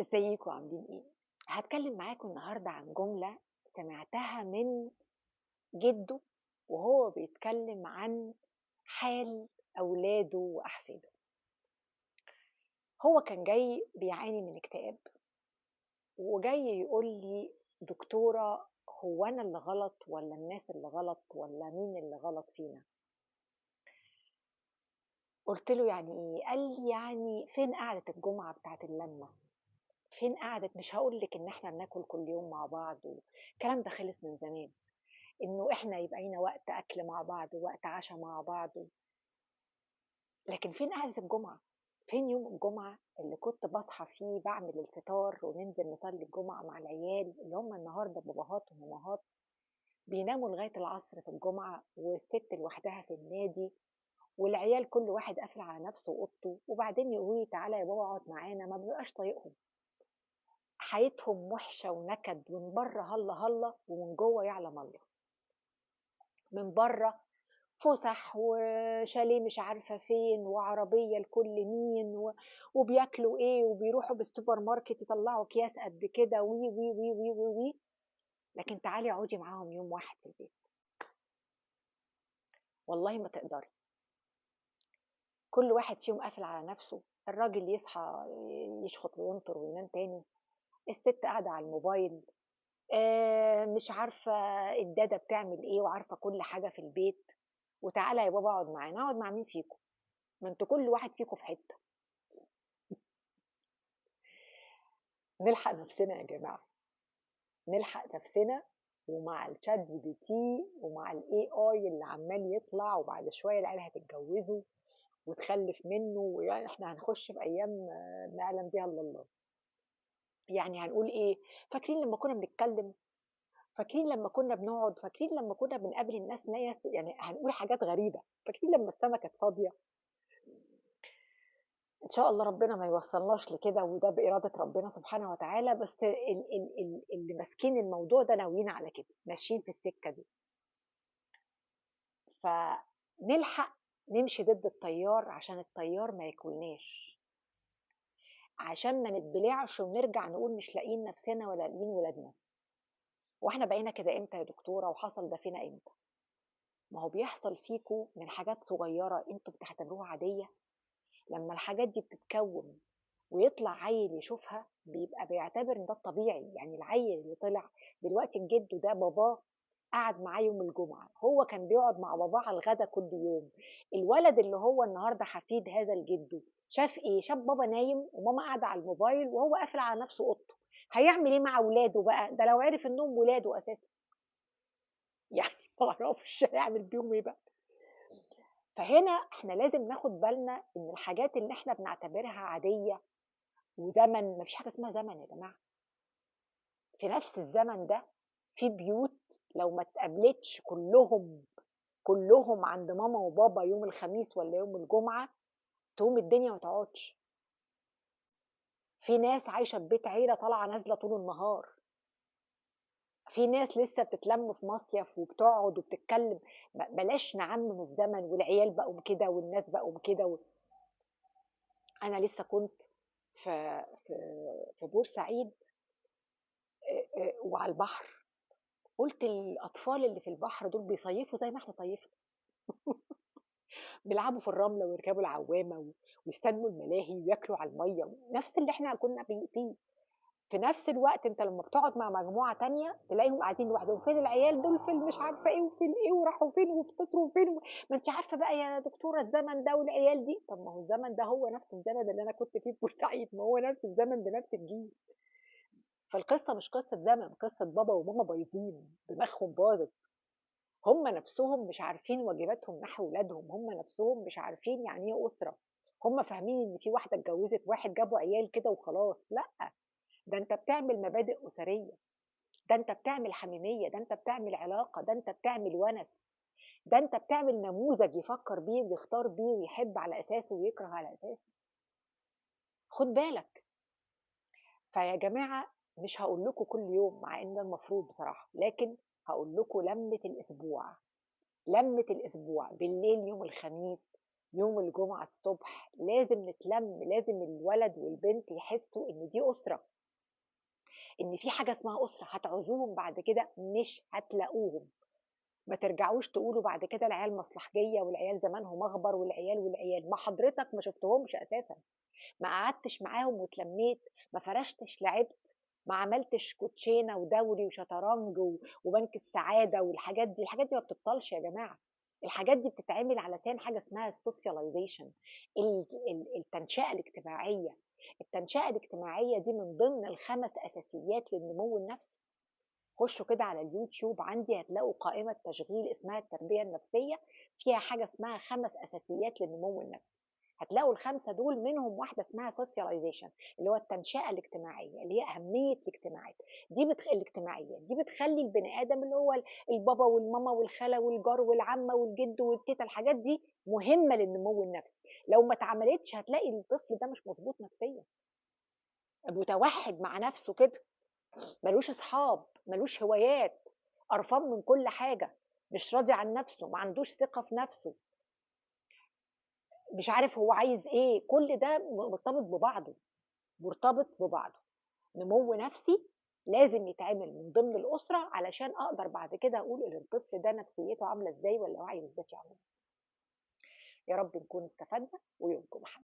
ازيكم عاملين ايه؟ هتكلم معاكم النهارده عن جملة سمعتها من جده وهو بيتكلم عن حال اولاده واحفاده. هو كان جاي بيعاني من اكتئاب، وجاي يقول لي دكتورة هو انا اللي غلط ولا الناس اللي غلط ولا مين اللي غلط فينا؟ قلت له يعني ايه؟ قال لي يعني فين قعدة الجمعة بتاعت اللمة؟ فين قعدة؟ مش هقول لك ان احنا بناكل كل يوم مع بعض والكلام ده خلص من زمان، انه احنا يبقى لنا وقت اكل مع بعض ووقت عشاء مع بعض، لكن فين قعدة الجمعة؟ فين يوم الجمعة اللي كنت بصحى فيه بعمل الفطار وننزل نصلي الجمعة مع العيال اللي هم النهاردة باباهات ومامهات بيناموا لغاية العصر في الجمعة، والست لوحدها في النادي، والعيال كل واحد قافل على نفسه وأوضته، وبعدين يقولوا لي تعالى يا بابا اقعد معانا، ما بيبقاش طايقهم، حياتهم وحشة ونكد، ومن بره هلا هلا ومن جوه يعلم الله. من بره فسح وشاليه مش عارفة فين وعربية لكل مين وبياكلوا ايه وبيروحوا بالسوبر ماركت يطلعوا اكياس قد كده وي وي وي وي وي وي، لكن تعالي اقعدي معاهم يوم واحد في البيت والله ما تقدري. كل واحد فيهم قافل على نفسه، الراجل يصحى يشخط وينطر وينام تاني، الست قاعدة على الموبايل، مش عارفة الدادة بتعمل ايه وعارفة كل حاجة في البيت، وتعالى يا بابا اقعد معانا. اقعد مع مين فيكم؟ ما انتوا كل واحد فيكم في حتة. نلحق نفسنا يا جماعة، نلحق نفسنا، ومع ال ChatGPT ومع ال AI اللي عمال يطلع، وبعد شوية العيال هتتجوزوا وتخلف منه، ويعني احنا هنخش في ايام ما يعلم بيها الا الله. يعني هنقول ايه؟ فاكرين لما كنا بنتكلم؟ فاكرين لما كنا بنقعد؟ فاكرين لما كنا بنقابل الناس ناس؟ يعني هنقول حاجات غريبة. فاكرين لما السما كانت فاضية؟ إن شاء الله ربنا ما يوصلناش لكده، وده بإرادة ربنا سبحانه وتعالى، بس اللي ماسكين الموضوع ده ناويين على كده، ماشيين في السكة دي. فنلحق نمشي ضد التيار عشان التيار ما ياكلناش، عشان ما نتبلعش ونرجع نقول مش لاقيين نفسنا ولا لاقيين ولادنا. واحنا بقينا كده امتى يا دكتورة؟ وحصل ده فينا امتى؟ ما هو بيحصل فيكو من حاجات صغيرة انتوا بتعتبروها عادية، لما الحاجات دي بتتكون ويطلع عيل يشوفها بيبقى بيعتبر ان ده الطبيعي. يعني العيل اللي طلع دلوقتي الجد ده باباه قعد معاه يوم الجمعة، هو كان بيقعد مع باباه على الغدا كل يوم. الولد اللي هو النهارده حفيد هذا الجد شاف ايه؟ شاف بابا نايم وماما قاعدة على الموبايل وهو قافل على نفسه اوضته. هيعمل ايه مع ولاده بقى؟ ده لو عرف انهم ولاده اساسا يعني ما اعرفش هيعمل بيهم ايه بقى. فهنا احنا لازم ناخد بالنا ان الحاجات اللي احنا بنعتبرها عادية وزمن، ما فيش حاجة اسمها زمن يا جماعة. في نفس الزمن ده في بيوت لو ما اتقابلتش كلهم عند ماما وبابا يوم الخميس ولا يوم الجمعة تقوم الدنيا ما تقعدش. في ناس عايشة في بيت عيلة طالعة نازلة طول النهار، في ناس لسه بتتلم في مصيف وبتقعد وبتتكلم. بلاش نعمم الزمن، والعيال بقوا كده والناس بقوا كده انا لسه كنت في في بورسعيد وعلى البحر، قلت الاطفال اللي في البحر دول بيصيفوا زي ما احنا صيفنا بيلعبوا في الرملة ويركبوا العوامه ويستنوا الملاهي وياكلوا على المية، نفس اللي احنا كنا فيه. في نفس الوقت انت لما بتقعد مع مجموعة تانية تلاقيهم قاعدين لوحدهم، فين العيال دول؟ فين مش عارفه ايه وفين ايه وراحوا فين وفطروا فين ما انت عارفه بقى يا دكتورة الزمن ده والعيال دي. طب ما هو الزمن ده هو نفس الزمن اللي انا كنت فيه في بورسعيد، ما هو نفس الزمن بنفس الجيل. فالقصة مش قصة زمن، قصة بابا وماما بايظين، دماغهم باظت، هم نفسهم مش عارفين واجباتهم نحو ولادهم، هم نفسهم مش عارفين يعني ايه اسره، هم فاهمين ان في واحدة اتجوزت واحد جابوا عيال كده وخلاص. لا، ده انت بتعمل مبادئ اسرية، ده انت بتعمل حميمية، ده انت بتعمل علاقة، ده انت بتعمل ونس، ده انت بتعمل نموذج يفكر بيه ويختار بيه ويحب على اساسه ويكره على اساسه. خد بالك. فيا جماعة مش هقول لكم كل يوم مع ان ده المفروض بصراحة، لكن هقول لكم لمه الاسبوع، لمه الاسبوع بالليل يوم الخميس يوم الجمعة الصبح لازم نتلم، لازم الولد والبنت يحسوا ان دي أسرة، ان في حاجة اسمها أسرة. هتعوزوهم بعد كده مش هتلاقوهم. ما ترجعوش تقولوا بعد كده العيال مصلحجية والعيال زمانهم أخبر والعيال والعيال. ما حضرتك ما شفتهمش أساسا، ما قعدتش معاهم وتلميت، ما فرشتش لعبت، ما عملتش كوتشينه ودوري وشطرنج وبنك السعادة والحاجات دي. الحاجات دي ما بتبطلش يا جماعة. الحاجات دي بتتعمل علشان حاجة اسمها ال socialization، التنشئه الاجتماعية. التنشئه الاجتماعية دي من ضمن الخمس اساسيات للنمو النفسي. خشوا كده على اليوتيوب عندي هتلاقوا قائمة تشغيل اسمها التربية النفسية، فيها حاجة اسمها 5 اساسيات للنمو النفسي. هتلاقوا ال5 دول منهم واحدة اسمها socialization اللي هو التنشئه الاجتماعية، اللي هي اهمية الاجتماعات دي. الاجتماعية دي بتخلي البني ادم اللي هو البابا والماما والخاله والجار والعمة والجد والتيتا، الحاجات دي مهمة للنمو النفسي. لو ما اتعملتش هتلاقي الطفل ده مش مظبوط نفسيا، متوحد مع نفسه كده، ملوش اصحاب، ملوش هوايات، قرفان من كل حاجة، مش راضي عن نفسه، ما عندوش ثقة في نفسه، مش عارف هو عايز ايه. كل ده مرتبط ببعضه، مرتبط ببعضه. نمو نفسي لازم يتعمل من ضمن الأسرة علشان أقدر بعد كده أقول إن الطفل ده نفسيته عاملة إزاي ولا وعيه الذاتي عامل إزاي. يا رب نكون استفدنا، ويومكم حلو.